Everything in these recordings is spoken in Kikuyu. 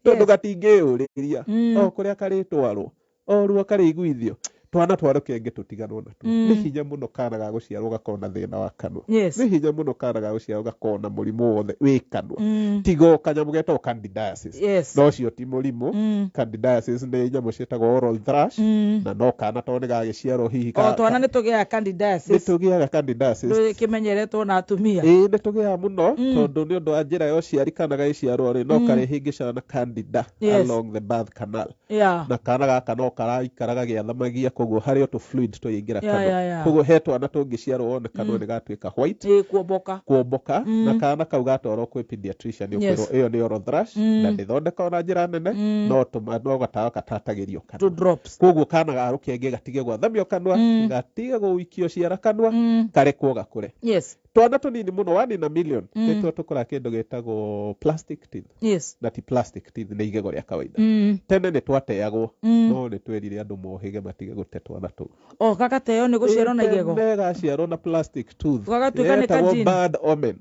Tondũ gatingĩyũrĩria o kũrĩa karĩtwarwo, o ruo karĩiguithio. Twana twa rũkenge tũtiganwo natuo. Nĩ hinya mũno kana ga gũciarwo gakorwo na thĩna wa kanua. Nĩ hinya mũno kana ga gũciarwo gakorwo na mũrimũ wothe wĩ kanua. Tiga o kanyamũ getagwo candidiasis. No ũcio ti mũrimũ. Candidiasis nĩ nyamũ ciĩtagwo oral thrush, na no kana tondũ nĩ gagĩciarwo hihi O twana nĩ tũgĩaga candidiasis. Nĩ tũgĩaga candidiasis. Kĩmenyeretwo na atumia. Ĩĩ, nĩ tũgĩaga mũno, tondũ nĩ ũndũ wa njĩra ya ũciari kana gagĩciarwo rĩ, no karĩhĩngĩcaga na candida along the birth canal. Na kana gaka no karaikara gagĩathamagia, koguo harĩ o tũ fluid tũingĩra kanua. Koguo he twana tũngĩciarwo wone kanua nĩ gatuĩka white. Ĩĩ, kuomboka. Kuomboka, na kana kau gatwarwo kwĩ pediatrician nĩ ũkwĩrwo ĩyo nĩ oral thrush, na ndĩthondekagwo na njĩra nene, no gatawa gatatagĩrio kanua. Two drops. Koguo kana ga rũkenge gatige gwathamio kanua, gatige gũikio ciara kanua, karekwo gakũre. Twana tũnini mũno, one in a million, nĩtuo tũkũraga kĩndũ gĩtagwo plastic teeth. Na ti plastic teeth, nĩ igego rĩa kawaida. Tene nĩ twateagwo, no nĩ twerire andũ mohĩge matige gũte twana tũu. O gagateo nĩ gũciarwo na igego. Tene gaciarwo na plastic tooth. Gagatuĩka nĩ Yetagwo kajini. bad omen.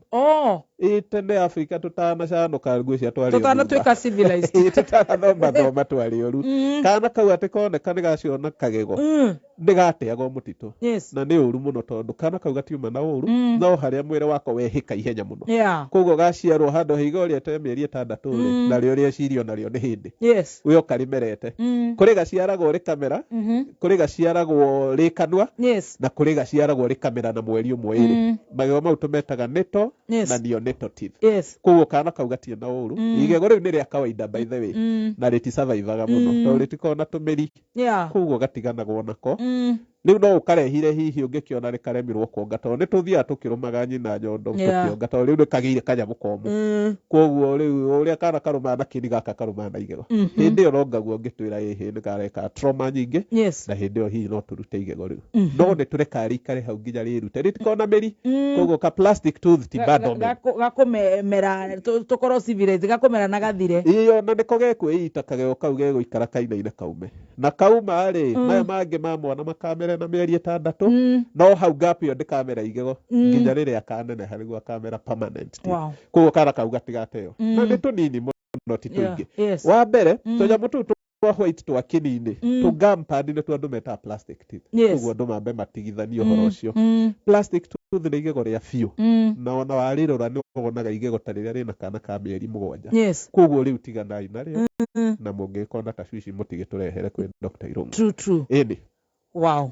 Ĩ tene Afrika tũtanacanũka ngwĩciria twarĩ o Tũtanatuĩka thutha. civilized. Ĩ tũtanathoma thoma twarĩ ũru. Kana kau atĩ koneka nĩ gaciarwo na kagego, nĩ gateagwo mũtitũ. Na nĩ ũru mũno tondũ kana kau gatiuma na ũru, no harĩa mwĩrĩ wako wehĩka ihenya mũno. Koguo gaciarwo handũ ha igego rĩeterere mĩeri 6 rĩ, narĩo rĩecirio narĩo nĩ hĩndĩ. We ũkarĩmerete. Kũrĩ gaciaragwo rĩkamera, kũrĩ gaciaragwo rĩ kanua, na kũrĩ gaciaragwo rĩkamera na mweri ũmwe ĩrĩ. Magego mau tũmetaga natal na neonatal teeth. Koguo kana kau gatirĩ na ũru. Igego rĩu nĩ rĩa kawaida by the way, na rĩtisurvivaga mũno, tondũ rĩtikoragwo na tũmĩri. Koguo gatiganagwo nako. Rĩu no ũkarehire hihi ũngĩkĩona nĩ karemirwo kuonga, tondũ nĩ tũthiaga tũkĩrũmaga nyina nyondo tũkĩonga, tondũ rĩu nĩ kagĩire kanyamũ komũ. Koguo rĩu ũrĩa kana karũmaga na kĩni, gaka karũmaga na igego. Hĩndĩ ĩyo no ngaguo ngĩtwĩra ĩhĩ nĩ kareka trauma nyingĩ, na hĩndĩ ĩyo hihi no tũrute igego rĩu. No nĩ tũrekaga rĩikare hau nginya rĩrute, rĩtikoragwo na mĩri. Koguo ka plastic tooth ti bad omen. Gakũmera tũkorwo civilized, gakũmera na gathire. Ĩyo na nĩko gekwĩita kagego kau gegũikara kainaine kaume. Na kauma rĩ, maya mangĩ ma mwana makamere na mĩeri 6, no hau gap ĩyo ndĩkamera igego nginya rĩrĩa kaneneha nĩguo akamera permanent teeth. Koguo kana kau gatigateo. Na nĩ tũnini mũno, ti tũingĩ. Wa mbere, tũnyamũ tũu twa white twa kĩni-inĩ, tũ gum pad, nĩtuo andũ metaga plastic teeth. Koguo andũ mambe matigithanie ũhoro ũcio. Plastic tooth nĩ igego rĩa biũ, na ona warĩrora nĩ wonaga igego ta rĩrĩa rĩna kana ka mĩeri 7. Koguo rĩu tiganai narĩo, na mũngĩgĩkorwo na tashwishi mũtigĩtũrehere kwĩ Dr. Irũngũ. True, true. Ĩni. Wow.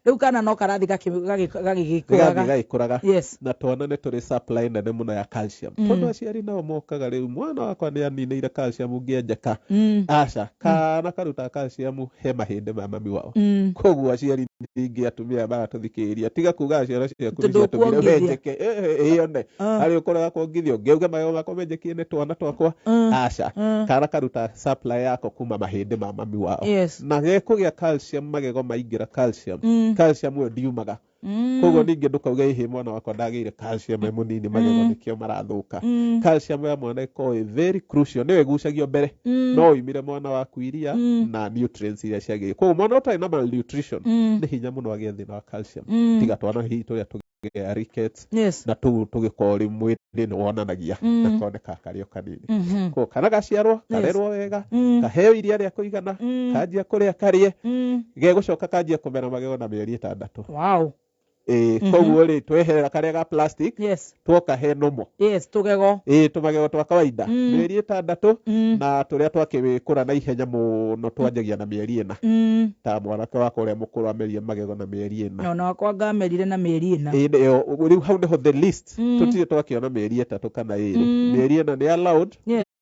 Rĩu kana no karathi Gĩgathiĩ gagĩkũraga. Gagĩkũraga. Na twana nĩ tũrĩ supply nene mũno ya calcium, tondũ aciari nao mokaga rĩu mwana wakwa nĩ aninĩire calcium ngĩenjeka. Aca, kana karutaga calcium he mahĩndĩ ma mami wao. Koguo aciari ningĩ atumia aya maratũthikĩrĩria, tiga kuga ciana ciaku nĩ Tondũ ciatũmire ũkuongithia. wenjeke. Ĩyone harĩ ũkoraga kuongithio ngĩuga magego makwa menjekie nĩ twana twakwa. Aca, kana karuta supply yako kuma mahĩndĩ ma mami wao. Na gekũgĩa calcium, magego maingĩra calcium, calcium ĩyo ndiumaga. Koguo ningĩ ndũkauge ĩhĩ mwana wakwa ndagĩire calcium e mũnini, magego nĩkĩo marathũka. Calcium ya mwana ĩkoragwo ĩ very crucial, nĩyo ĩgucagio mbere. No ũimire mwana waku iria na nutrients iria ciagĩrĩire. Koguo mwana ũtarĩ na malnutrition nĩ hinya mũno agĩe thĩna wa calcium, tiga twana hihi tũrĩa tũgĩa rickets, na tũu tũgĩkorwo rĩu mwĩrĩ nĩ wonanagia na koneka karĩ o kanini. Koguo kana gaciarwo, karerwo wega, kaheo iria rĩa kũigana, kanjia kũrĩa karĩe, gegũcoka kanjia kũmera magego na mĩeri 6. Ĩĩ, koguo rĩ, tweherera karĩa ga plastic, twoka he normal. Yes, tũgego. Ĩĩ, tũmagego twa kawaida mĩeri 6, na tũrĩa twakĩkũra na ihenya mũno twanjagia na mĩeri 4. Ta mwanake wakwa ũrĩa mũkũrũ amerie magego na mĩeri 4. Na ona wakwa ngamerire na mĩeri 4. Ĩĩ, nĩyo rĩu hau nĩho the least. Tũtirĩ twakĩona mĩeri 3 kana 2. Mĩeri 4 nĩ allowed.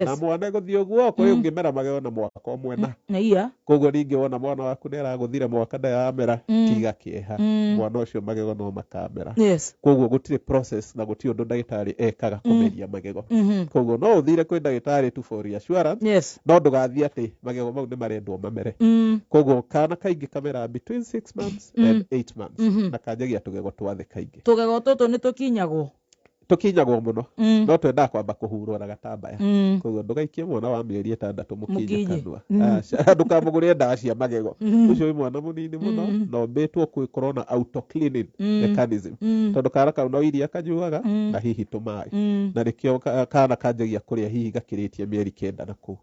Na mwana gũthiĩ ũguo kwĩ ũngĩmera magego na mwaka ũmwe na Iya. Koguo ningĩ wona mwana waku nĩ aragũthire mwaka ndaramera, tiga kĩeha. Mwana ũcio magego no makamera. Koguo gũtirĩ process na gũtirĩ ũndũ ndagĩtarĩ ekaga kũmeria magego. Koguo no ũthire kwĩ ndagĩtarĩ tu for reassurance, no ndũgathiĩ atĩ magego mau nĩ marendwo mamere. Koguo kana kaingĩ kameraga between 6 months and 8 months, na kanjagia tũgego twa thĩ kaingĩ. Tũgego tũtũ nĩ tũkinyagwo? Tũkinyagwo mũno, no twendaga kwamba kũhurwo na gatambaya. Koguo ndũgaikie mwana wa mĩeri 6 mũkinye Mũkinye. kanua. Aca, ndũkamũgũrĩre ndawa cia magego. Ũcio wĩ mwana mũnini mũno na ũmbĩtwo kwĩkorwo na auto cleaning mechanism, tondũ kana kau no iria kanyuaga na hihi tũmaĩ, na nĩkĩo kana kanjagia kũrĩa hihi gakĩrĩtie mĩeri 9 na kũu.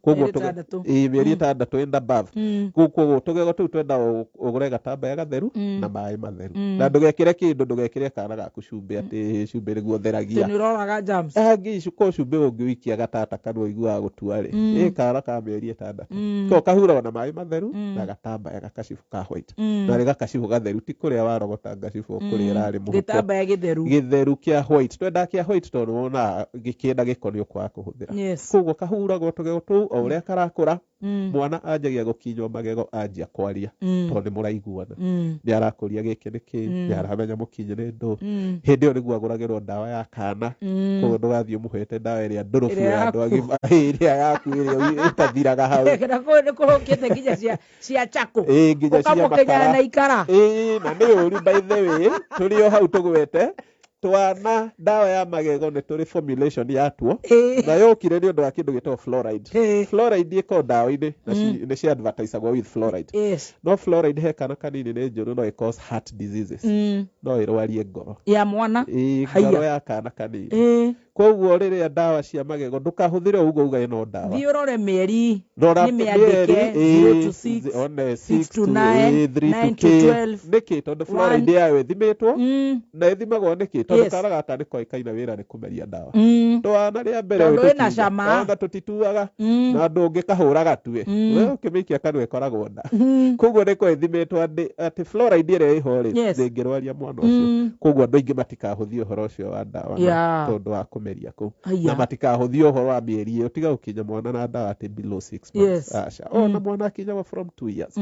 Koguo Mĩeri 6. Ĩĩ, mĩeri 6 and above. Koguo tũgego tũu twenda ũgũre gatambaya gatheru na maĩ matheru, na ndũgekĩre kĩndũ, ndũgekĩre kana gaku cumbĩ atĩ cumbĩ nĩguo ũtheragia. Nĩ ũroraga germs. Angĩ ko cumbĩ ũngĩũikia gatata kanua ũiguaga gũtua rĩ, ĩ kana ka mĩeri 6 ko kahuragwo na maĩ matheru na gatambaya gakacibũ ka white, na rĩ gakacibũ gatheru, ti kũrĩa warogota ngacibũ kũrĩa ĩrarĩ mũhuko. Gĩtambaya gĩtheru. Gĩtheru kĩa white. Twendaga kĩa white tondũ wonaga gĩkĩenda gĩko nĩ ũkwaga kũhũthĩra. Koguo kahuragwo tũgego tũu o ũrĩa karakũra. Mwana anjagia gũkinywo magego anjia kwaria, tondũ nĩ mũraiguana, nĩ arakũria gĩkĩ nĩ kĩ, nĩ aramenya mũkinyi nĩ ndũ. Hĩndĩ ĩyo nĩguo agũragĩrwo ndawa ya kana. Koguo ndũgathiĩ ũmũhete ndawa ĩrĩa ndũrũ biũ Ĩrĩa ya andũ yaku. agima, ĩrĩa yaku ĩrĩa ĩtathiraga hau. Na kũu nĩ kũhũkĩte nginya cia chako. Ĩĩ, nginya cia Ũkamũkinya makara. na ikara. Ĩĩ, na nĩ ũru by the way, tũrĩ o hau tũgwete twana ndawa ya magego nĩ tũrĩ formulation yatuo, na yokire nĩ ũndũ wa kĩndũ gĩtagwo fluoride. Fluoride ĩkoragwo ndawa-inĩ na nĩ cia advertisagwo with fluoride. No fluoride he kana kanini nĩ njũru, no ĩ cause heart diseases, no ĩrwarie ngoro. Ya mwana. Ĩĩ, Haiya. ngoro ya kana kanini. Koguo rĩrĩa ndawa cia magego ndũkahũthĩre ũguo uga ĩno ndawa. Thiĩ ũrore mĩeri. Rora Nĩ mĩandĩke, mĩeri, 0 to 6, one, 6 6 to to 9, 3 to 9 to K. 12. Nĩkĩ? Tondũ fluoride yayo ĩthimĩtwo, na ĩthimagwo nĩkĩ? Tondũ kana gaka nĩ koĩkaine wĩra nĩ kũmeria ndawa. Twana rĩa mbere Tondũ ĩna tũkinya, cama. ona tũtituaga, na ndũngĩkahũra gatue, we ũkĩmĩikia kanua ĩkoragwo nda. Koguo nĩ ko ĩthimĩtwo atĩ fluoride ĩrĩa ĩho rĩ, ndĩngĩrwaria mwana ũcio. Koguo andũ aingĩ matikahũthie ũhoro ũcio wa ndawa na tondũ wa kũmeria kũu, na matikahũthie ũhoro wa mĩeri ĩyo, tiga gũkinya mwana na ndawa atĩ below 6 months. Aca, ona mwana akinyagwo from 2 years.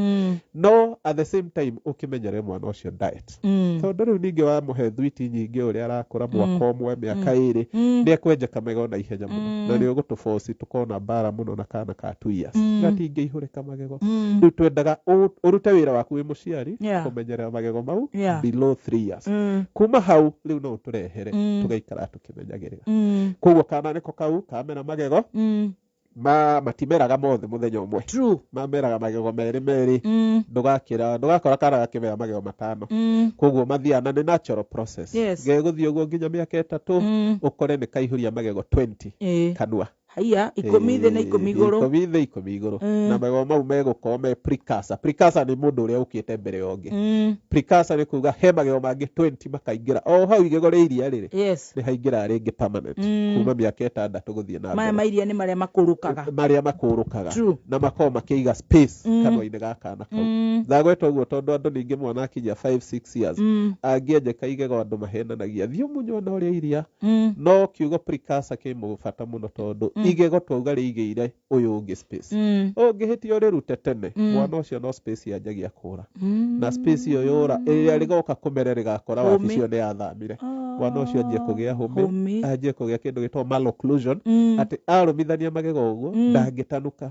No at the same time ũkĩmenyere mwana ũcio diet, tondũ rĩu ningĩ wamũhe thwiti nyingĩ ũrĩa arakũra, mwaka ũmwe, mĩaka 2, nĩ ekwenjeka magego na ihenya mũno, na nĩ ũgũtũboci tũkona mbara mũno na kana ka 2 years gatingĩihũrĩka magego. Rĩu twendaga ũrute wĩra waku wĩ mũciari kũmenyerera magego mau below 3 years. Kuma hau rĩu no ũtũrehere, tũgaikara tũkĩmenyagĩrĩra. Koguo kana nĩko kau kamera magego, matimeraga mothe mũthenya ũmwe. Mameraga magego merĩ merĩ. Ndũgakĩra, ndũgakora kana gakĩmera magego 5. Koguo mathiaga na nĩ natural process. Gegũthiĩ ũguo nginya mĩaka 3, ũkore nĩ kaihũria magego 20 kanua. Haiya, 10 thĩ na 10 igũrũ. 10 thĩ, 10 igũrũ. Na magego mau megũkorwo me precursor. Precursor nĩ mũndũ ũrĩa ũkĩte mbere ya ũngĩ. Precursor nĩ kuga he magego mangĩ 20 makaingĩra o hau igego rĩa iria rĩrĩ, nĩ haingĩra rĩngĩ permanent kuma mĩaka 6 gũthiĩ na Maya mbere. ma iria nĩ marĩa makũrũkaga. Marĩa makũrũkaga. Na makoragwo makĩiga space kanua-inĩ ga kana kau. Ndagweta ũguo tondũ andũ ningĩ mwana akinyia 5 6 years angĩenjeka igego andũ mahenanagia thiĩ ũmunywo na ũrĩa iria. No kiugo precursor kĩ bata mũno tondũ igego twauga rĩigĩire ũyũ ũngĩ space. Ũngĩhĩtia ũrĩrute tene, mwana ũcio no space yanjagia kũra, na space ĩyo yũra ĩrĩa rĩgoka kũmere rĩgakora Hũmĩ. wabici ĩyo nĩ yathamire. Mwana ũcio anjie kũgĩa hũmĩ, anjie kũgĩa kĩndũ gĩtagwo malocclusion, atĩ arũmithania magego ũguo ndangĩtanuka.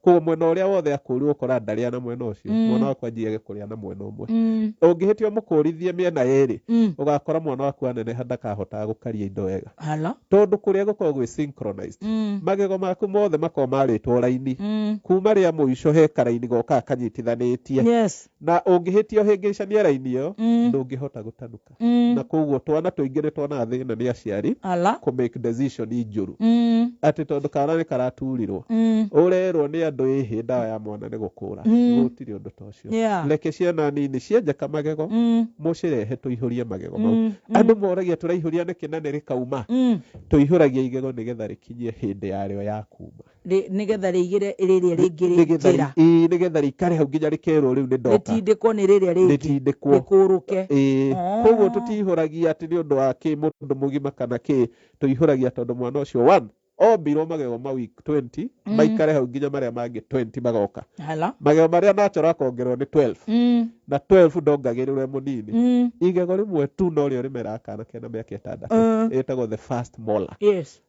Koguo mwena ũrĩa wothe akũrirwo ũkora ndarĩa na mwena ũcio, mwana waku anjiage kũrĩa na mwena ũmwe. Ũngĩhĩtia ũmũkũrithie mĩena ĩrĩ, ũgakora mwana waku aneneha ndakahotaga gũkaria indo wega, tondũ kũrĩa gũkoragwo gwĩ synchronized. Magego maku mothe makoragwo marĩtwo raini, kuma rĩa mũico he karaini gokaga kanyitithanĩtie, na ũngĩhĩtia ũhĩngĩcanie raini ĩyo, ndũngĩhota gũtanuka. Na koguo twana tũingĩ nĩ tuonaga thĩna nĩ aciari kũ make decision njũru, atĩ tondũ kana nĩ karaturirwo, ũrerwo nĩ andũ ĩhĩ ndawa ya mwana nĩ gũkũra. Gũtirĩ ũndũ ta ũcio. Reke ciana nini cienjeka magego, mũcirehe tũihũrie magego mau. Andũ moragia tũraihũria nĩkĩ na nĩ rĩkauma? Tũihũragia igego nĩgetha rĩkinyie hĩndĩ yarĩo ya kuma. Nĩgetha rĩigĩre rĩrĩa rĩngĩ Nĩgetha njĩra. Ĩĩ, nĩgetha rĩikare hau nginya rĩkerwo rĩu nĩ ndoka. Rĩtindĩkwo nĩ rĩrĩa rĩngĩ. Rĩtindĩkwo. Rĩkũrũke. Ĩĩ. Koguo tũtihũragia atĩ nĩ ũndũ wa kĩ mũndũ mũgima kana kĩ, tũihũragia tondũ mwana ũcio one ombirwo magego ma week 20 maikare hau nginya marĩa mangĩ 20 magoka. Magego marĩa natural akongererwo nĩ 12. Na 12 ndongagĩrĩrwo mũnini. Igego rĩmwe tu norĩo rĩmeraga kana kena mĩaka 6, ĩtagwo the first molar.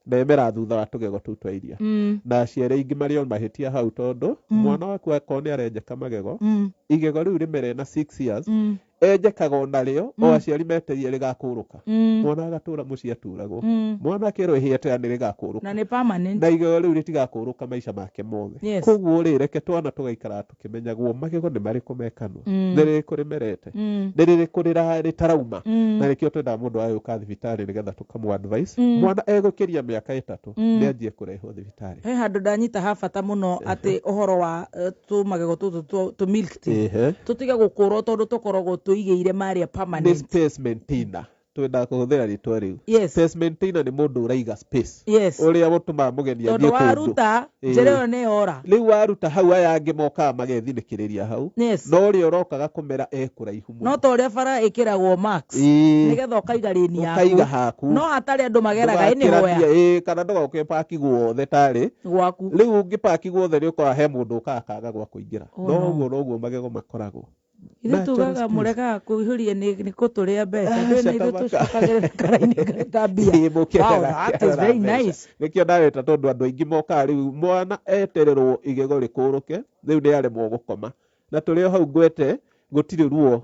Na ĩmeraga thutha wa tũgego tũu twa iria. Na aciari aingĩ marĩ o mahĩtia hau, tondũ mwana waku akorwo nĩ arenjeka magego, igego rĩu rĩmere na 6 years, enjekaga onarĩo o aciari metereire rĩgakũrũka. Mwana agatũra mũciĩ aturagwo. Mwana akerwo ĩhĩ nĩ rĩgakũrũka. Na nĩ permanent. Na igego rĩu rĩtigakũrũka maica make mothe. Koguo rĩ, reke twana tũgaikaraga tũkĩmenyagwo magego nĩ marĩkũ me kanua, nĩ rĩrĩkũ rĩmerete, nĩ rĩrĩkũ rĩtarauma. Na nĩkĩo twendaga mũndũ agĩũka thibitarĩ nĩgetha tũkamũ advice. Mwana egũkĩria mĩaka 3 nĩ anjie kũrehwo thibitarĩ. He handũ ndanyita ha bata mũno, atĩ ũhoro wa tũmagego tũtũ tũ milk teeth tũtige gũkũrwo, tondũ tũkoragwo tũigĩire marĩa Nĩ permanent. Space maintainer, twendaga kũhũthĩra rĩtwa rĩu. Space maintainer nĩ mũndũ ũraiga space, ũrĩa ũtũmaga mũgeni Tondũ athiĩ kũndũ. Waruta njĩra ĩyo nĩ yora. Rĩu waruta hau, aya angĩ mokaga magethinĩkĩrĩria hau. No ũrĩa ũrokaga kũmera e kũraihu No mũno. ta ũrĩa bara ĩkĩragwo max, nĩgetha ũkaiga lane yaku. Ũkaiga haku. No hatarĩ andũ mageraga anywhere. Ndũgakĩranie, kana ndũgoke paki guothe tarĩ Gwaku. Rĩu ũngĩpaki guothe nĩ ũkoraga he mũndũ ũkaga kaga gwa kũingĩra. Oh, No no. ũguo noguo magego makoragwo. Ithuĩ Natural tugaga space. mũregaga kũihũria nĩ kũtũrĩa mbeca. Aca, Ndũĩ na ithuĩ tamaka. tũcokagĩrĩra karaini ta mbia. Ĩĩ, mũkĩendaga Wow, that is kĩarora very mbeca. nice. Nĩkĩo ndareta, tondũ andũ aingĩ mokaga rĩu mwana etererwo igego rĩkũrũke, rĩu nĩ aremwo gũkoma. Na tũrĩ o hau ngwete, gũtirĩ ruo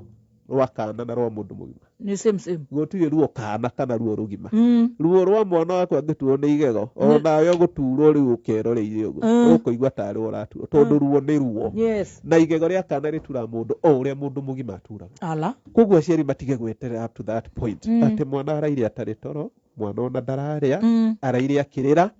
rwa kana na rwa mũndũ mũgima. Nĩ same same. Gũtirĩ ruo kana kana ruo rũgima. Ruo rwa mwana waku angĩturwo nĩ igego, onawe ũgũturwo rĩu ũkeroreire ũguo, ũkũigua tarĩ we ũraturwo, tondũ ruo nĩ ruo. Na igego rĩa kana rĩturaga mũndũ o ũrĩa mũndũ mũgima aturaga. Ala. Koguo aciari matige gweterera up to that point, atĩ mwana araire atarĩ toro, mwana ona ndararĩa, araire akĩrĩra.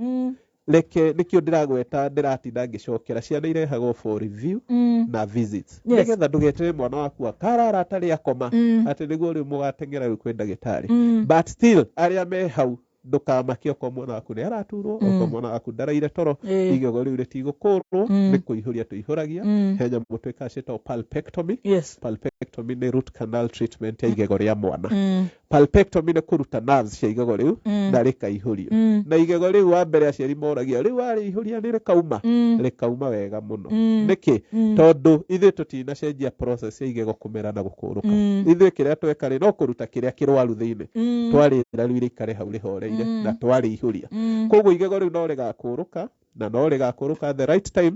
Reke nĩkĩo ndĩragweta, ndĩratinda ngĩcokera ciana irehagwo for review na visits, nĩgetha ndũgetere mwana waku akarara atarĩ akoma, atĩ nĩguo rĩu mũgateng'era rĩu kwĩ ndagĩtarĩ. But still arĩa me hau, ndũkamake okorwo mwana waku nĩ araturwo, okorwo mwana waku ndaraire toro. Igego rĩu rĩtigũkũrwo, nĩ kũihũria tũihũragia. He nyamũ twĩkaga ciĩtagwo pulpectomy. Pulpectomy nĩ root canal treatment ya igego rĩa mwana. Pulpectomy nĩ kũruta nerves cia igego rĩu na rĩkaihũrio. Na igego rĩu, wa mbere aciari moragia, rĩu warĩihũria nĩ rĩkauma? Rĩkauma wega mũno. Nĩkĩ? Tondũ ithuĩ tũtinacenjia process ya igego kũmera na gũkũrũka. Ithuĩ kĩrĩa tweka rĩ, no kũruta kĩrĩa kĩrwaru thĩinĩ, twarĩra rĩu rĩikare hau rĩhoreire, na twarĩihũria. Koguo igego rĩu no rĩgakũrũka, na no rĩgakũrũka the right time,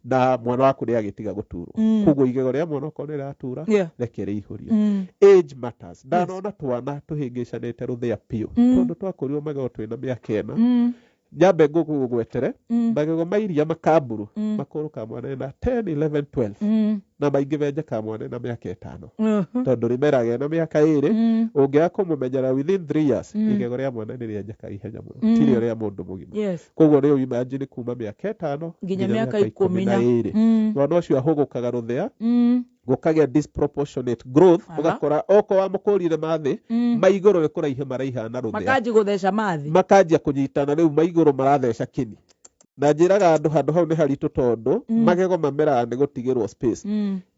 na mwana waku nĩ agĩtiga gũturwo. Koguo igego rĩa mwana okorwo nĩ rĩratura, reke rĩihũrio. Age matters. Ndanona twana tũhĩngĩcanĩte rũthĩa biũ, tondũ twakũrirwo magego twĩna mĩaka 4. Nyambe ngũgũgwetere, magego ma iria makamburu makũrũkaga mwana ena 10, 11, 12, na maingĩ menjekaga mwana ena mĩaka 5, tondũ rĩmeraga ena mĩaka 2. Ũngĩaga kũmũmenyera within 3 years, igego rĩa mwana nĩ rĩenjekaga ihenya mũno, tirĩo rĩa mũndũ mũgima. Koguo rĩu imagine kuma mĩaka 5 nginya mĩaka ikũmi na na ĩrĩ, mwana ũcio ahũgũkaga rũthĩa, gũkagĩa disproportionate growth. Aha. Ũgakora okorwo wamũkũrire mathĩ, ma igũrũ nĩ kũraiha maraiha na rũthĩa. Makanji gũtheca mathi. Makanjia kũnyitana, rĩu ma igũrũ maratheca kĩni. Na njĩraga andũ handũ hau nĩ haritũ, tondũ magego mameraga nĩ gũtigĩrwo space.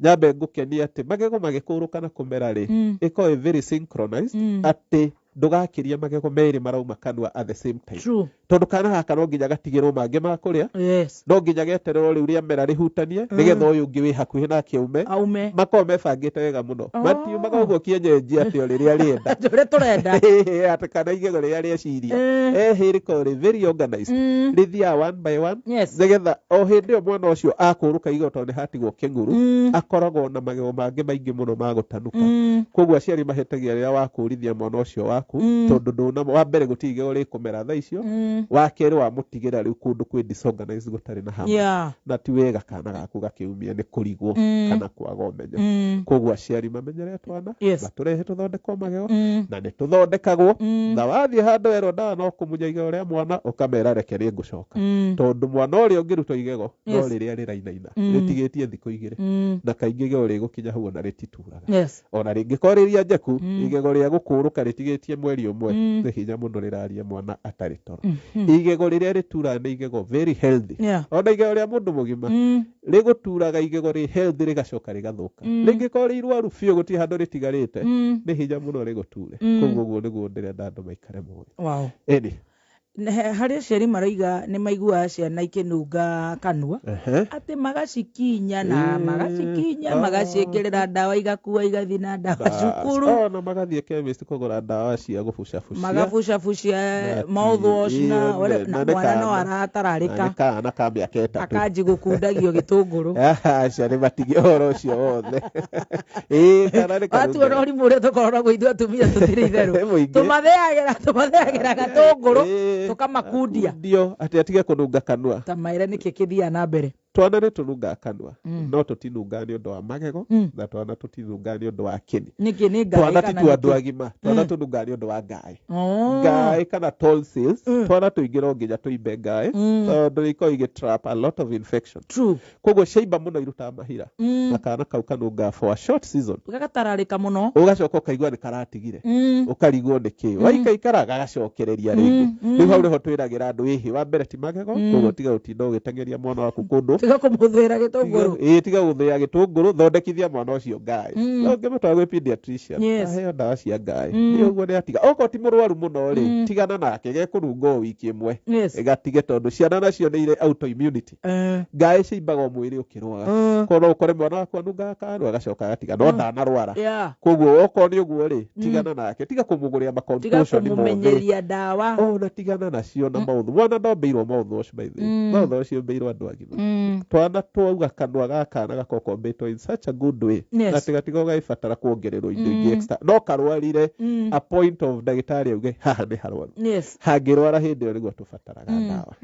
Nyambe ngũkenia atĩ magego magĩkũrũka na kũmera rĩ, ĩkoragwo ĩ very synchronized, atĩ ndũgakĩria magego merĩ marauma kanua at the same time, tondũ kana gaka no nginya gatigĩrwo mangĩ ma kũrĩa. No nginya getererwo rĩu rĩamera rĩhutanie, nĩgetha ũyũ ũngĩ wĩ hakuhĩ nake aume. Aume. Makoragwo mebangĩte wega mũno. Oh. Matiumaga ũguo kienyenji atĩ o rĩrĩa rĩenda. Ũrĩa tũrenda. Atĩ kana igego rĩrĩa rĩeciria, ehĩ rĩkoragwo rĩ very organized, rĩthiaga one by one, nĩgetha o hĩndĩ ĩyo mwana ũcio akũrũka igego, tondũ nĩ hatigwo kĩng'uru, akoragwo na magego mangĩ maingĩ mũno ma gũtanuka. Koguo aciari mahĩtagia rĩrĩa wakũrithia mwana ũcio waku, tondũ ndũna wa mbere gũtirĩ igego rĩkũmera thaa icio, wa kerĩ wamũtigĩra rĩu kũndũ kwĩ disorganized, gũtarĩ na hamwe, na ti wega kana gaku gakiumia nĩ kũrigwo kana kwaga ũmenyo. Koguo aciari mamenyere twana, matũrehe tũthondekwo magego, na nĩ tũthondekagwo. Na wathiĩ handũ werwo ndawa no kũmunya igego rĩa mwana, ũkamera reke rĩ ngũcoka, tondũ mwana ũrĩa ũngĩrutwo igego no rĩrĩa rĩrainaina, rĩtigĩtie thikũ 2, na kaingĩ igego rĩgũkinya hau ona rĩtituraga. Ona rĩngĩkorwo rĩria njeku, igego rĩa gũkũrũka rĩtigĩtie mweri 1, nĩ hinya mũno rĩraria mwana atarĩ toro. Igego rĩrĩa rĩturaga nĩ igego very healthy. Ona igego rĩa mũndũ mũgima rĩgũturaga igego rĩ healthy, rĩgacoka rĩgathũka. Rĩngĩkorwo rĩ irwaru biũ, gũtirĩ handũ rĩtigarĩte, nĩ hinya mũno rĩgũture. Koguo ũguo nĩguo ndĩrenda andũ maikare moĩ. Ĩni. Harĩ aciari marauga nĩ maiguaga ciana ikĩnunga kanua, atĩ magacikinya na magacikinya, magaciĩkĩrĩra ndawa, igakua, igathiĩ na ndawa cukuru. Ona magathiĩ chemist kũgũra ndawa cia gũbucabucia. Magabucabucia mouthwash na na na nĩ mwana no kana. Na aratararĩka. Nĩ kana ka mĩaka 3. Akanji gũkundagio gĩtũngũrũ. Aca, nĩ matige ũhoro ũcio wothe. Ĩĩ, kana nĩ watuona karungaga. Ũrimũ ũrĩa tũkoragwo naguo ithuĩ atumia tũtirĩ itherũ. Nĩ mũingĩ. Tũmatheagĩra gatũngũrũ, tũkamakundia. Kundio atĩ atige kũnunga kanua. Ta maĩre nĩkĩ kĩthiaga na mbere? Twana nĩ tũnungaga kanua, no tũtinungaga nĩ ũndũ wa magego, na twana tũtinungaga nĩ ũndũ wa kĩni. Nĩkĩ, nĩ ngaĩ Twana ti kana tu andũ nĩkĩ? agima, twana tũnungaga nĩ ũndũ wa ngaĩ. Oh. Ngaĩ kana tonsils. Twana tũingĩ no nginya tũimbe ngaĩ, tondũ ikoragwo igĩ trap a lot of infection. Koguo ciaimba mũno irutaga mahira, na kana kau kanungaga for a short season. Gagatararĩka mũno. Ũgacoka ũkaigua nĩ karatigire, ũkarigwo nĩ kĩ, waikaikara gagacokereria rĩngĩ. Rĩu hau nĩho twĩragĩra andũ, ĩhĩ, wa mbere ti magego. Koguo tiga gũtinda ũgĩteng'eria mwana waku kũndũ. Tiga kũmũthĩra gĩtũngũrũ. Ĩĩ, tiga gũthĩa gĩtũngũrũ, thondekithia mwana ũcio ngaĩ. No ũngĩmũtwara gwĩ pediatrician, aheo ndawa cia ngaĩ, nĩ ũguo nĩ atiga. Okorwo ti mũrwaru mũno rĩ, tigana nake, gekũrunga o wiki ĩmwe. Gatige, tondũ ciana nacio nĩ irĩ autoimmunity. Ngaĩ ciimbaga o mwĩrĩ ũkĩrwara. Koguo no ũkore mwana waku anungaga kanua, agacoka agatiga, no ndanarwara. Koguo okorwo nĩ ũguo rĩ, tigana nake, tiga kũmũgũrĩra Tiga maconcoction mothe. Kũmũmenyeria ndawa. Ona tigana nacio na maũthũ. Mwana ndombĩirwo mouthwash, by the way. Mouthwash yũmbĩirwo andũ agima. Twana twauga kanua ga kana gakoragwo kombĩtwo in such a good way atĩ gatikoragwo gagĩbatara kuongererwo indo ingĩ extra. No karwarire a point of ndagĩtarĩ auge haha nĩ harwaru. Hangĩrwara hĩndĩ ĩyo nĩguo tũbataraga ndawa.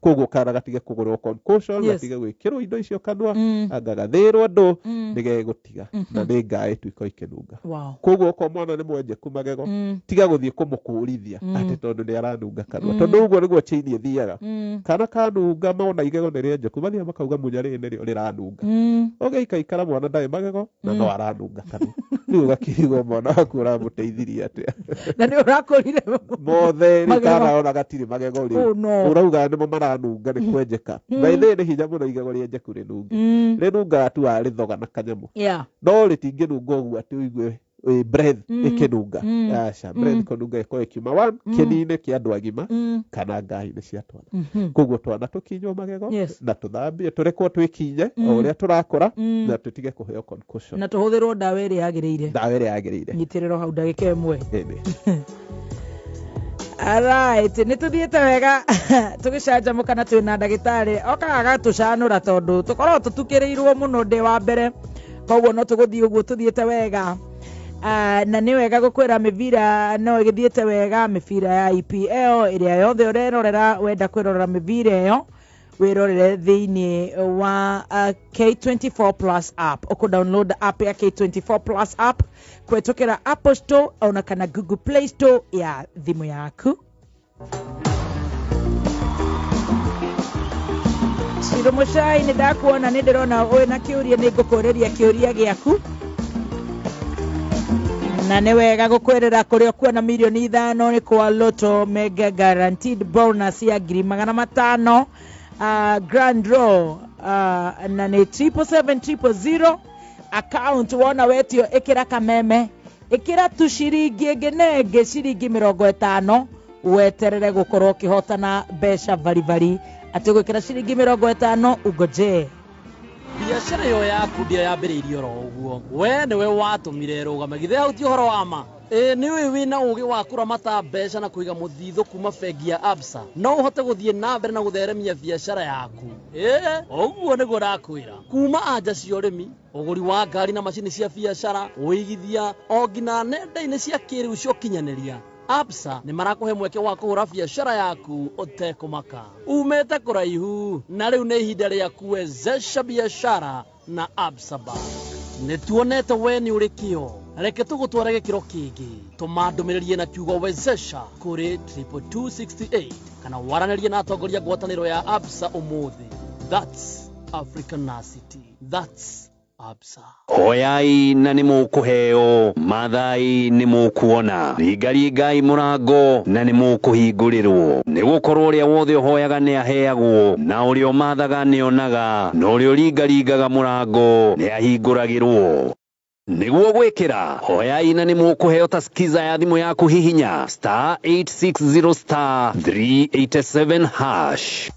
Koguo kana gatige kũgũrwo concoction, gatige gwĩkĩrwo indo icio kanua, anga gathĩrwo andũ, nĩgegũtiga, na nĩ ngaĩ tu ikorwo ikĩnunga. Koguo okorwo mwana nĩ mwenjeku magego, tiga gũthiĩ kũmũkũrithia atĩ tondũ nĩ aranunga kanua, tondũ ũguo nĩguo chain ĩthiaga. Kana kanunga, mona igego nĩ rĩenjeku, mathiaga makauga munya rĩrĩ nĩrĩo rĩranunga. Ũgĩikaikara mwana ndarĩ magego na no aranunga kanua, rĩu ũgakĩrigwo mwana waku ũramũteithirie atĩa? Na nĩ ũrakũrire mothe rĩu. Magego. Kana ona gatirĩ magego rĩu. Oh, no. Ũrauga nĩmo maranunga nĩ kwenjeka. By the way, nĩ hinya mũno igego rĩenjeku rĩnunge. Rĩnungaga tu warĩthoga na kanyamũ, no rĩtingĩnunga ũguo atĩ ũigue breath ĩkĩnunga. Aca, breath kũnunga ĩkorwo ĩkiuma one kĩni-inĩ kĩa andũ agima kana ngaĩ-inĩ cia twana. Koguo twana tũkinywo magego na tũthambie, tũrekwo twĩkinye o ũrĩa tũrakũra, na tũtige kũheo concoction. Na tũhũthĩrwo ndawa ĩrĩa yagĩrĩire. Ndawa ĩrĩa yagĩrĩire. Nyitĩrĩro hau ndagĩka 1. Ĩni. Alright, nĩ tũthiĩte wega tũgĩcanjamũka na twĩna ndagĩtarĩ okaga agatũcanũra, tondũ tũkoragwo tũtukĩrĩirwo mũno ndĩ wa mbere, koguo no tũgũthiĩ ũguo tũthiĩte wega. Na nĩ wega gũkwĩra mĩbira no ĩgĩthiĩte wega, mĩbira ya EPL ĩrĩa yothe ũrerorera. Wenda kwĩrorera mĩbira ĩyo, wĩrorere thĩinĩ wa K24 Plus app. Ũkũ download app ya K24 Plus app kũhetũkĩra Apple Store ona kana Google Play Store ya thimũ yaku. Ciro Mũcai, nĩ ndakuona, nĩ ndĩrona wĩna kĩũria, nĩ ngũkũrĩria kĩũria gĩaku. Na nĩ wega gũkwĩrĩra kũrĩa ũkuona mirioni 5 nĩ kwa Lotto Mega Guaranteed bonus ya 500,000, grand draw, na nĩ 777000 account. Wona wetio, ĩkĩra kameme, ĩkĩra tu ciringi ĩngĩ na ĩngĩ, ciringi 50, weterere gũkorwo ũkĩhotana mbeca baribari, atĩ gwĩkĩra ciringi 50 ungoje. Biacara ĩyo yaku ndia yambĩrĩirie oro ũguo, we nĩwe watũmire ĩrũgame. Githĩ hau ti ũhoro wa ma? Ĩĩ, nĩ ũĩ wĩna ũgĩ wa kũramata mbeca na kũiga mũthithũ kuma bengi ya Absa, no ũhote gũthiĩ na mbere na gũtheremia biacara yaku. Ĩĩ, ũguo nĩguo ndakwĩra. Kuma anja cia ũrĩmi, ũgũri wa ngari na macini cia biacara, ũigithia, o nginya nenda-inĩ cia kĩrĩu cia ũkinyanĩria, Absa nĩ marakũhe mweke wa kũhũra biacara yaku ũtekũmaka. Umĩte kũraihu na rĩu nĩ ihinda rĩa kuwezesha biashara na Absa Bank. Nĩ tuonete we nĩ ũrĩ kĩo, reke tũgũtware gĩkĩro kĩngĩ. Tũma ndũmĩrĩri na kiugo wezesha kũrĩ 22268 kana waranĩrie na atongoria ngwatanĩro ya Absa ũmũthĩ. That's Africanacity, that's Absa. Hoyai na nĩ mũkũheo, mathai nĩ mũkuona, ringaringai mũrango na nĩ mũkũhingũrĩrwo, nĩ gũkorwo ũrĩa wothe ũhoyaga nĩ aheagwo, na ũrĩa ũmathaga nĩ onaga, na ũrĩa ũringaringaga mũrango nĩ ahingũragĩrwo. Nĩguo gwĩkĩra hoyai na nĩ mũkũheo ta skiza ya thimũ yaku hihinya star 860 star 387 hash.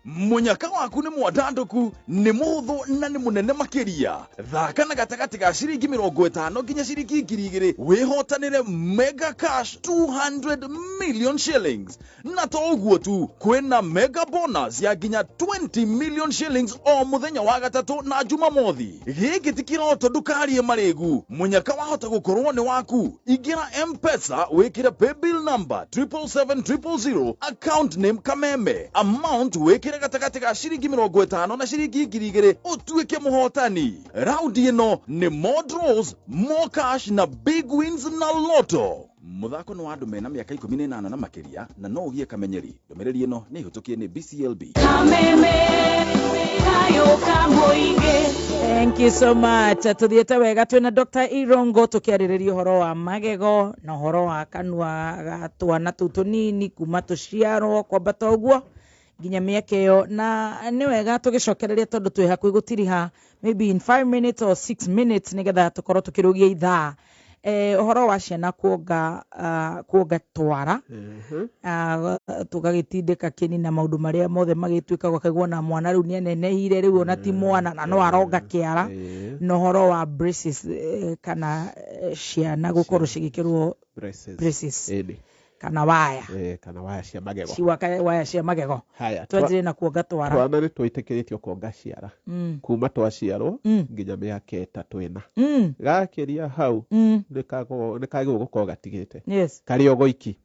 Mũnyaka waku nĩ mwandandũku, nĩ mũhũthũ na nĩ mũnene makĩria. Thaka na gatagatĩ ga ciringi 50 nginya ciringi 2000 wĩhotanĩre mega cash 200 million shillings. Na to ũguo tu, kwĩna mega bonus ya nginya 20 million shillings o mũthenya wa gatatũ na Jumamothi. Gĩkĩ ti kĩroto, ndũkarie marĩgu. Mũnyaka wahota gũkorwo nĩ waku. Ingĩra M-Pesa wĩkĩre paybill number 777 000, account name Kameme, amount wĩkĩre gatagatĩ ga ciringi 50 na ciringi 2000 ũtuĩke mũhotani. Raundi ĩno nĩ more draws, more cash na big wins na Lotto. Mũthako nĩ wa andũ mena mĩaka 18 na makĩria na no ũgie kamenyeri. Ndũmĩrĩri ĩno nĩ ĩhĩtũkie nĩ BCLB. Kameme kayo kamũingĩ. Thank you so much. Tuthiĩte wega twĩna Dr. Irongo tũkĩarĩrĩria ũhoro wa magego na ũhoro wa kanua ga twana tũu tũnini kuma tũciarwo kwambata ũguo nginya mĩaka ĩyo, na nĩ wega tũgĩcokereria tondũ twĩ hakuhĩ gũtiriha maybe in 5 minutes or 6 minutes nĩgetha tũkorwo tũkĩrũgia ithaa. Ũhoro wa ciana kuonga twara, tũgagĩtindĩka kĩni na maũndũ marĩa mothe magĩtuĩka gũkaigua na mwana rĩu nĩ anenehire, rĩu ona ti mwana na no aronga kĩara, na ũhoro wa braces, kana ciana gũkorwo cigĩkĩrwo braces. Braces. Ĩni. Kana waya. Kana waya cia magego. Waya cia magego. Haya. Twanjire na kuonga twara. Twana nĩ twĩtĩkĩrĩtio kuonga ciara kuma twaciarwo nginya mĩaka 3 ĩna. Gakĩria hau nĩ kagĩrĩirwo gũkorwo gatigĩte karĩ o goiki.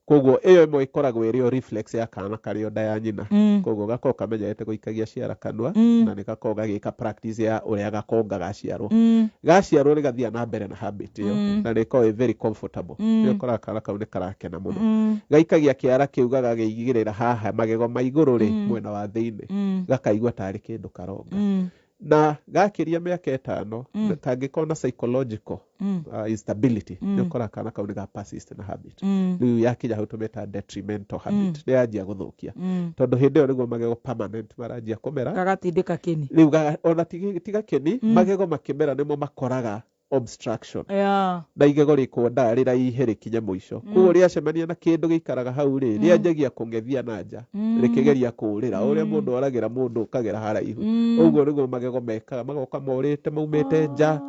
Koguo ĩyo ĩmwe ĩkoragwo ĩrĩ o reflex ya kana karĩ o nda ya nyina. Koguo gakorwo kamenyerete gũikagia ciara kanua na nĩ gakorwo gagĩka practice ya ũrĩa gakonga gaciarwo. Gaciarwo nĩ gathiaga na mbere na habit ĩyo na nĩ ĩkoragwo ĩ very comfortable. Nĩ ũkoraga kana kau nĩ karakena mũno. Gaikagia kĩara kĩu gagakĩigĩrĩra haha magego ma igũrũ rĩ, mwena wa thĩinĩ. Gakaigua tarĩ kĩndũ karonga. Na gakĩria mĩaka 5 kangĩkorwo na psychological instability, nĩ ũkoraga kana kau nĩ ga persist na habit. Rĩu yakinya hau tũmĩta detrimental habit, nĩ yanjia gũthũkia. Tondũ hĩndĩ ĩyo nĩguo magego permanent maranjia kũmera. Gagatindĩka kĩni. Rĩu ona tiga kĩni, magego makĩmera nĩmo makoraga obstruction. Na igego rĩkwendaga rĩraihe rĩkinye mũico. Koguo rĩacemania na kĩndũ gĩikaraga hau rĩ, rĩanjagia kũng'ethia na nja, rĩkĩgeria kũũrĩra. Ũrĩa mũndũ oragĩra mũndũ ũkagera haraihu. Ũguo nĩguo magego mekaga, magoka morĩte maumĩte nja.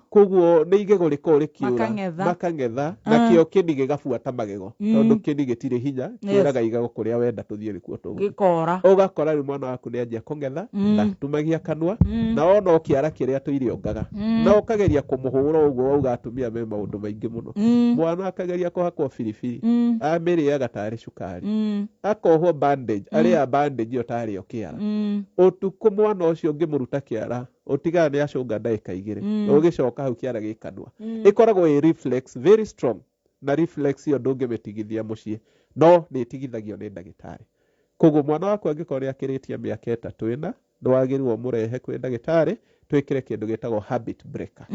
Koguo nĩ igego rĩkoragwo rĩkĩũra. Makang'etha. Makang'etha, na kĩo kĩni gĩgabuata magego. Tondũ kĩni gĩtirĩ hinya, kĩũraga igego kũrĩa wenda tũthiĩ nĩkuo tũgũthiĩ. Gĩkora. Ũgakora rĩu mwana waku nĩ anjia kũng'etha, ndatumagia kanua, na ona kĩara kĩrĩa tũire ongaga. Na ũkageria kũmũhũra ũguo wauga atumia me maũndũ maingĩ mũno. Mwana akageria kũhakwo biribiri, amĩrĩaga tarĩ cukari. Akohwo bandage, arĩaga bandage ĩyo tarĩ o kĩara. Ũtukũ mwana ũcio ũngĩmũruta kĩara, ũtigaga nĩ acũnga ndagĩka 2. Ũgĩcoka hau kĩara gĩ kanua. Ĩkoragwo ĩ reflex very strong, na reflex ĩyo ndũngĩmĩtigithia mũciĩ, no nĩ ĩtigithagio nĩ ndagĩtarĩ. Koguo mwana waku angĩkorwo nĩ akĩrĩtie mĩaka 3 ĩna, nĩwagĩrĩirwo mũrehe kwĩ ndagĩtarĩ twĩkĩre kĩndũ gĩtagwo habit breaker.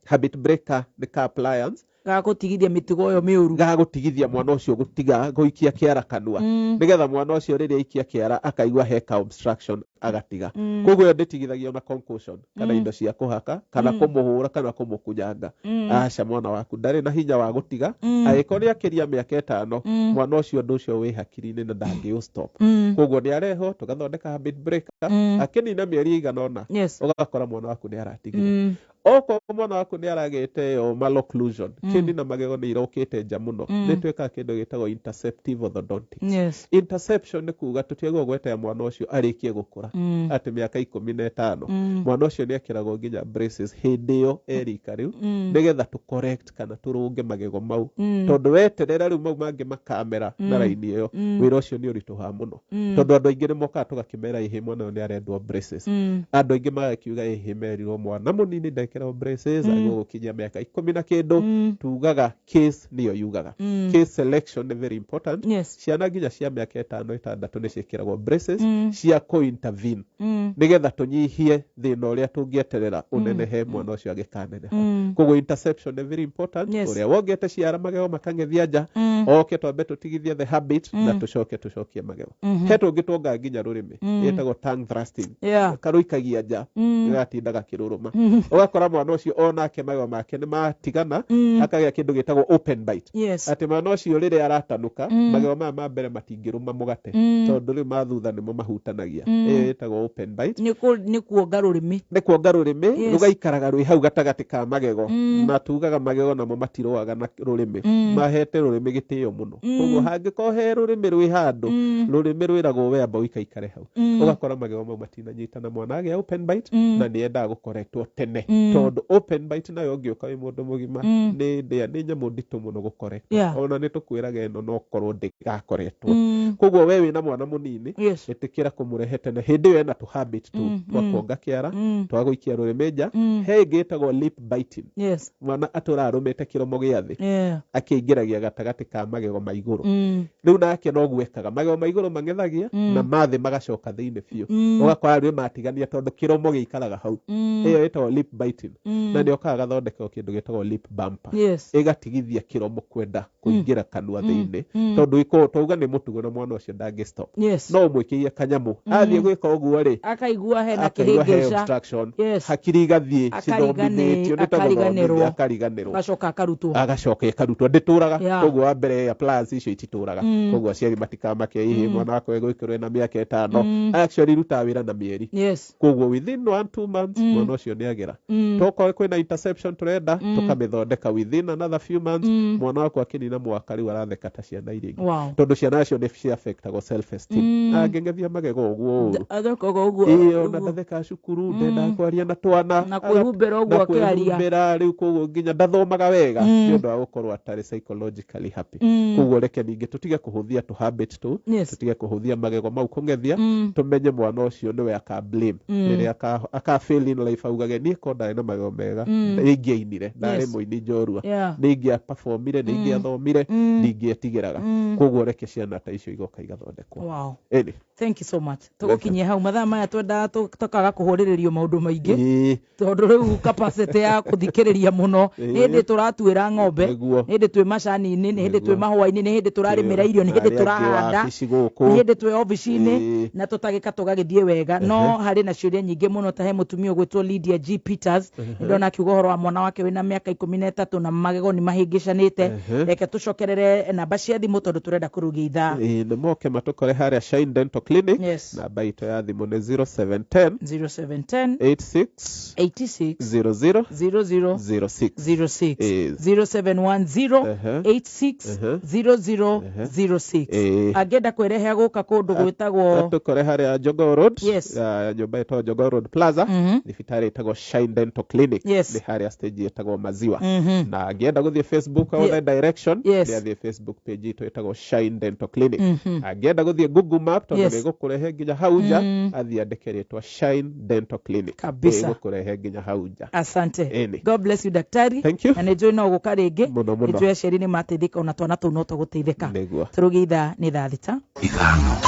Habit breaker nĩ ka appliance gagũtigithia mĩtugo ĩyo mĩũru, gagũtigithia mwana ũcio gũtiga gũikia kĩara kanua. Nĩgetha mwana ũcio rĩrĩa aikia kĩara akaigua he ka obstruction agatiga. Koguo ĩyo ndĩtigithagio na concussion kana indo cia kũhaka kana kũmũhũra kana kũmũkunyanga. Aca, mwana waku ndarĩ na hinya wa gũtiga. Angĩkorwo nĩ akĩria mĩaka 5, mwana ũcio ũndũ ũcio wĩ hakiri-inĩ na ndangĩ stop. Koguo nĩ arehwo tũgathondeka habit breaker, akĩnina mĩeri ĩigana ũna, ũgakora mwana waku nĩ aratigire. Okorwo mwana waku nĩ aragĩte ĩyo malocclusion, kĩni na magego nĩ irokĩte nja mũno, nĩ twĩkaga kĩndũ gĩtagwo interceptive orthodontics. Interception nĩ kuga tũtiagĩrĩirwo gweterera mwana ũcio arĩkie gũkũra atĩ mĩaka 15. Mwana ũcio nĩ ekĩragwo nginya braces hĩndĩ ĩyo erika rĩu, nĩgetha tũ correct kana tũrũnge magego mau. Tondũ weterera rĩu mau mangĩ makamera na raini ĩyo, wĩra ũcio nĩ ũritũhaga mũno. Tondũ andũ aingĩ nĩ mokaga tũgakĩmera ĩhĩ mwana ũyũ nĩ arendwo braces. Andũ aingĩ magakiuga ĩhĩ merirwo mwana mũnini ndekĩrwo braces, agĩrĩirwo gũkinyia mĩaka 10 na kĩndũ. Tugaga case nĩyo yugaga. Case selection nĩ very important. Ciana nginya cia mĩaka 5, 6 nĩ ciĩkĩragwo braces cia kũ-intervene nĩgetha tũnyihie thĩna ũrĩa tũngĩeterera ũnenehe mwana ũcio agĩkaneneha. Koguo interception nĩ very important. Ũrĩa wongete ciara magego makang'ethia nja, oke twambe tũtigithie the habit na tũcoke tũcokie magego. He tũngĩ tuongaga nginya rũrĩmĩ, ĩtagwo tongue thrusting. Karũikagia nja, gagatinda gakĩrũrũma. Ũgakora mwana ũcio onake magego make nĩ matigana, akagĩa kĩndũ gĩtagwo open bite. Atĩ mwana ũcio rĩrĩa aratanuka, magego maya ma mbere matingĩrũma mũgate, tondũ rĩu ma thutha nĩmo mahutanagia. Ĩyo ĩtagwo open bite. Nĩ kuonga rũrĩmĩ. Nĩ kuonga rũrĩmĩ, rũgaikaraga rwĩ hau gatagatĩ ka magego. Na tugaga magego namo matirũaga na rũrĩmĩ. Mahete rũrĩmĩ gĩtĩo mũno. Koguo hangĩkorwo he rũrĩmĩ rwĩ handũ, rũrĩmĩ rwĩragwo we amba ũikaikare hau. Ũgakora magego mau matinanyitana, mwana agĩa open bite, na nĩ endaga gũkorektwo tene. Tondũ open bite nayo ũngĩũka wĩ mũndũ mũgima, nĩ ndĩa nĩ nyamũ nditũ mũno gũkorektwo. Ona nĩ tũkwĩraga ĩno no korwo ndĩgakoretwo. Koguo we wĩna mwana mũnini, ĩtĩkĩra kũmũrehe tene hĩndĩ ĩyo ena tũ habit tu twa kuonga kĩara, twa gũikia rũrĩmĩ nja. He ĩngĩ ĩtagwo lip biting. Mwana atũra arũmĩte kĩromo gĩa thĩ, akĩingĩragia gatagatĩ ka magego ma igũrũ. Rĩu nake noguo ekaga, magego ma igũrũ mang'ethagia na ma thĩ magacoka thĩinĩ biũ. Ũgakora rĩu matigania tondũ kĩromo gĩikaraga hau. Ĩyo ĩtagwo lip biting. Na nĩ okaga gathondekwo kĩndũ gĩtagwo lip bumper. Ĩgatigithia kĩromo kwenda kũingĩra kanua thĩinĩ, tondũ ĩkorwo twauga nĩ mũtugo na mwana ũcio ndangĩ stop. No ũmwĩkĩrie kanyamũ, athiĩ gwĩka ũguo rĩ, akaigua hena akaigua he kĩhĩngĩca. obstruction. Hakiri igathiĩ cithomithĩtio nĩ ta Akariganĩrwo. gũthomithia, akariganĩrwo, Agacoka akarutwo. Agacoka ĩkarutwo, ndĩtũraga. Koguo wa mbere appliance icio ititũraga. Koguo aciari matikamake hihi mwana wakwa egwĩkĩrwo ena mĩaka 5. Actually irutaga wĩra na mĩeri. Koguo within 1-2 months mwana ũcio nĩ agĩra. Tokorwo kwĩna interception tũrenda, tũkamĩthondeka within another few months. Mwana wakwa akĩnina mwaka rĩu aratheka ta ciana iria ingĩ. Tondũ ciana icio nĩ ciaffectagwo self esteem. Angĩng'ethia magego ũguo ũru, Athekaga ũguo. Ĩĩ, ona ndathekaga cukuru, ndendaga kwaria na twana. Na kwĩhumbĩra ũguo Na akĩaria. kwĩhumbĩra rĩu, koguo nginya ndathomaga wega nĩ ũndũ wa gũkorwo atarĩ psychologically happy. Koguo reke ningĩ tũtige kũhũthia tũ habit tũ, tũtige kũhũthia magego mau kũng'ethia. Tũmenye mwana ũcio nĩwe aka blame rĩrĩa aka fail in life, augage niĩ ko ndarĩ na magego mega, nĩ ingĩainire, ndarĩ mũini njorua, nĩ ingĩaperformire, nĩ ingĩathomire, nĩ ingĩetigĩraga. Koguo reke ciana ta icio igoka igathondekwo. Ĩni. Thank you so much. Tũgũkinyia hau mathaa maya twendaga tũkaga kũhũrĩrĩrio maũndũ maingĩ, tondũ rĩu capacity ya kũthikĩrĩria mũno, nĩ hĩndĩ tũratuĩra ng'ombe, nĩ hĩndĩ twĩ macani-inĩ, nĩ hĩndĩ twĩ mahũa-inĩ, nĩ hĩndĩ tũrarĩmĩra irio, nĩ hĩndĩ Arĩa angĩ tũrahanda, wabici gũkũ. Nĩ hĩndĩ twĩ obici-inĩ, na tũtagĩka tũgagĩthiĩ wega. No harĩ na ciũria nyingĩ mũno, ta he mũtumia ũgwĩtwo Lydia G Peters, nĩ ndona akiuga ũhoro wa mwana wake wĩna mĩaka 13 na magego nĩ mahĩngĩcanĩte. Reke tũcokerere namba cia thimũ tondũ tũrenda kũrugia ithaa. Ĩĩ, nĩ moke matũkore harĩa Shine Dental Clinic. Namba itũ ya thimũ nĩ 0710 0710 86 86 00 00 06. 06. 0710 86 00 06. Angĩenda kwĩrehe gũka kũndũ gwĩtagwo Tũkore harĩa Jogoo Road, nyũmba ĩtagwo Jogoo Road Plaza, thibitarĩ ĩtagwo Shine Dental Clinic. Nĩ harĩa stage ĩtagwo Maziwa. Na angĩenda gũthiĩ Facebook othe direction, nĩ athiĩ Facebook page itũ ĩtagwo Shine Dental Clinic. Angĩenda gũthiĩ Google Map, tondũ nĩ ĩgũkũrehe nginya hau nja, athiĩ andĩke rĩtwa Shine Dental Clinic. Ĩgũkũrehe nginya hau nja. Asante. Ĩni. God bless you, daktari. Thank you. Na nĩ njũĩ no gũka rĩngĩ. Mũno, mũno. Nĩ njũĩ aciari nĩ mateithĩka, ona twana tũu no tũgũteithĩka. Nĩguo. Tũrũgie ithaa nĩ thaa 6. 5.